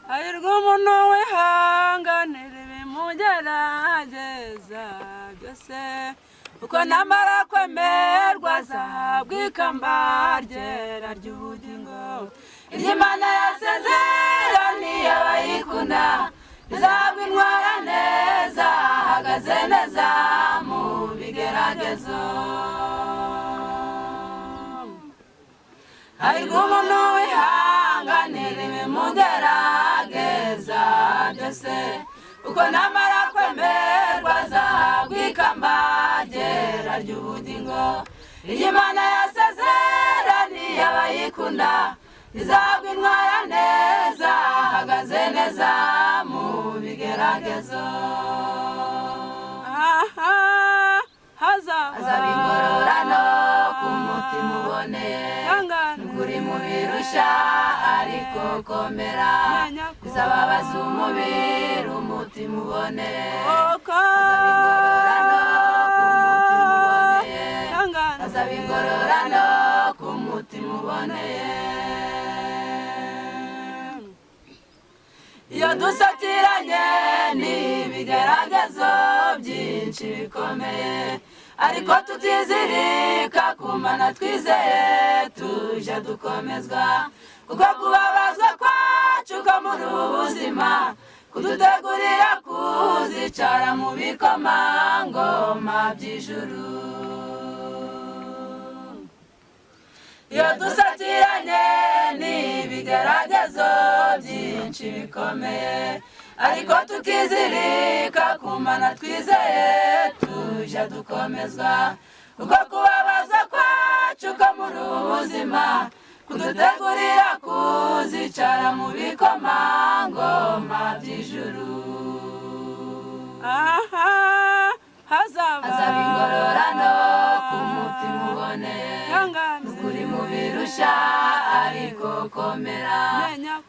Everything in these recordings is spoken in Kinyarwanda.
Hahirwa umuntu wihanganira ibimugerageza byose, kuko namara kwemerwa azahabwa ikamba ryera ry'ubugingo. Iry'Imana yasezeraniye abayikunda, izahabwa intwara neza, ahagaze neza mu bigeragezo. Hahirwa umuntu wihanganira ibimugerageza byose, kuko namara kwemerwa azahabwa ikamba ryera ry'ubugingo. Iry'Imana yasezeraniye abayikunda, izahabwa intwara neza, ahagaze neza mu bigeragezo. Aha hazaba Hazaba ingororano ku mutima uboneye. Nukuri mu birusha, ariko komera. Bizababaza umubiri, umutima uboneye. Hazaba ingororano ku mutima uboneye. Hazaba ingororano ku mutima uboneye. Iyo dusakiranye n'ibigeragezo byinshi bikomeye, ariko tutizirika ku Mana twizeye, tuje dukomezwa, kuko kubabazwa kwacu ko muri ubu buzima kudutegurira kuzicara mu bikomangoma by'ijuru. Iyo dusakiranye n'ibigeragezo byinshi bikomeye, ariko tukizirika ku Mana twizeye, tuje dukomezwa, kuko kubabaza kwacu ko muri ubu buzima kudutegurira kuzicara mu bikomangoma by'ijuru. Aha hazaba Hazaba ingororano ku mutima uboneye. Nukuri mu birusha, ariko komera.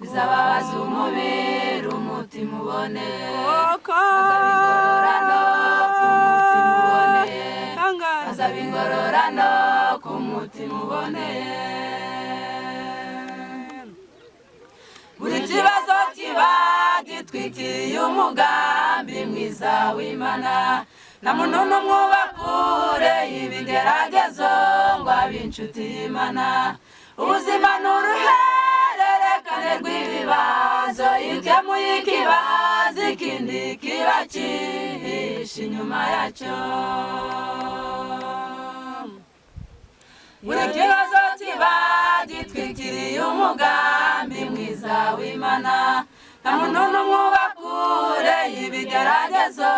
Bizababaza umubiri, umutima uboneye. Hazaba ingororano ku mutima uboneye. Hazaba ingororano ku mutima uboneye. Buri kibazo kiba gitwikiriye umugambi mwiza w'Imana. Nta muntu n'umwe uba kure y'ibigeragezo ngo abe inshuti y'Imana. Ubuzima ni uruhererekane rw'ibibazo, ikemuye ikibazo, ikindi kiba cyihishe inyuma yacyo. Buri kibazo kiba gitwikiriye umugambi mwiza w'Imana. Nta muntu n'umwe uba kure y'ibigeragezo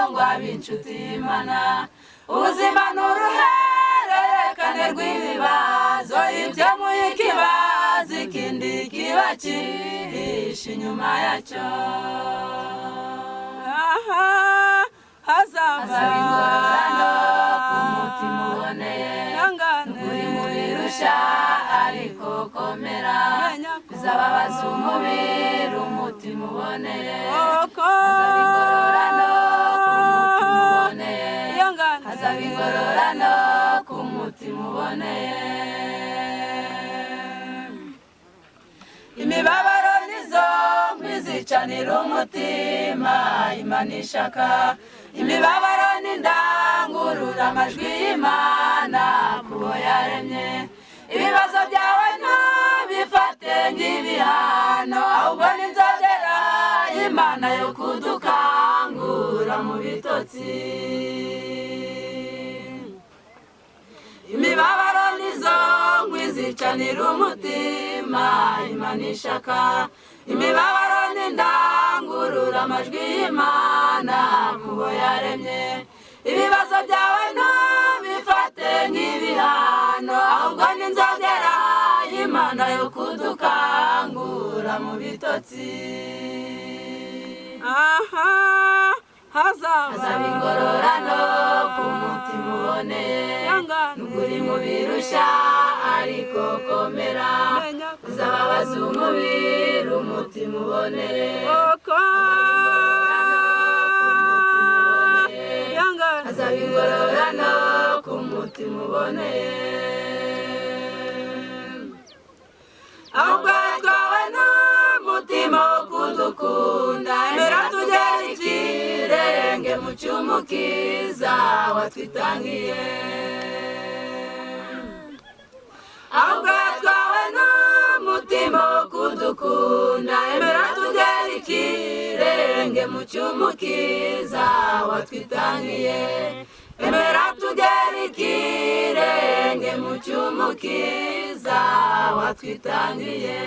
ngo abe inshuti y'Imana. Ubuzima ni uruhererekane rw'ibibazo, ibyemuye ikibazo, ikindi kiba cyihishe inyuma yacyo. Aha hazaba Hazaba ingororano ku mutima uboneye. Nukuri mu birusha, ariko komera. Bizababaza umubiri, umutima uboneye. Hazaba ingororano ku mutima uboneye. Hazaba ingororano ku mutima uboneye. Imibabaro nizo mwizicanira umutima Imana ishaka. Imibabaro n'indangurura amajwi y'Imana kubo yaremye. Ibibazo byawe ntubifate nk'ibihano, ahubwo n'inzogera y'Imana yo kudukangura mu bitotsi. Imibabaro nizo nkwizicanira umutima Imana ishaka. Imibabaro n'indangurura amajwi y'Imana kubo yaremye. Ibibazo byawe ntubifate nk'ibihano, ahubwo n'inzogera y'Imana yo kudukangura mu bitotsi. Aha hazaba Hazaba ingororano ku mutima uboneye. Nukuri mu birusha, ariko komera. Bizababaza umubiri, umutima uboneye. Hazaba ingororano ku mutima uboneye. Ahubwo twawe n'umutima wo Cy'umukiza watwitangiye. Ahubwo yatwawe n'umutima wo kudukunda. Emera tugere ikirenge mu cy'umukiza watwitangiye. Emera tugere ikirenge mu cy'umukiza watwitangiye.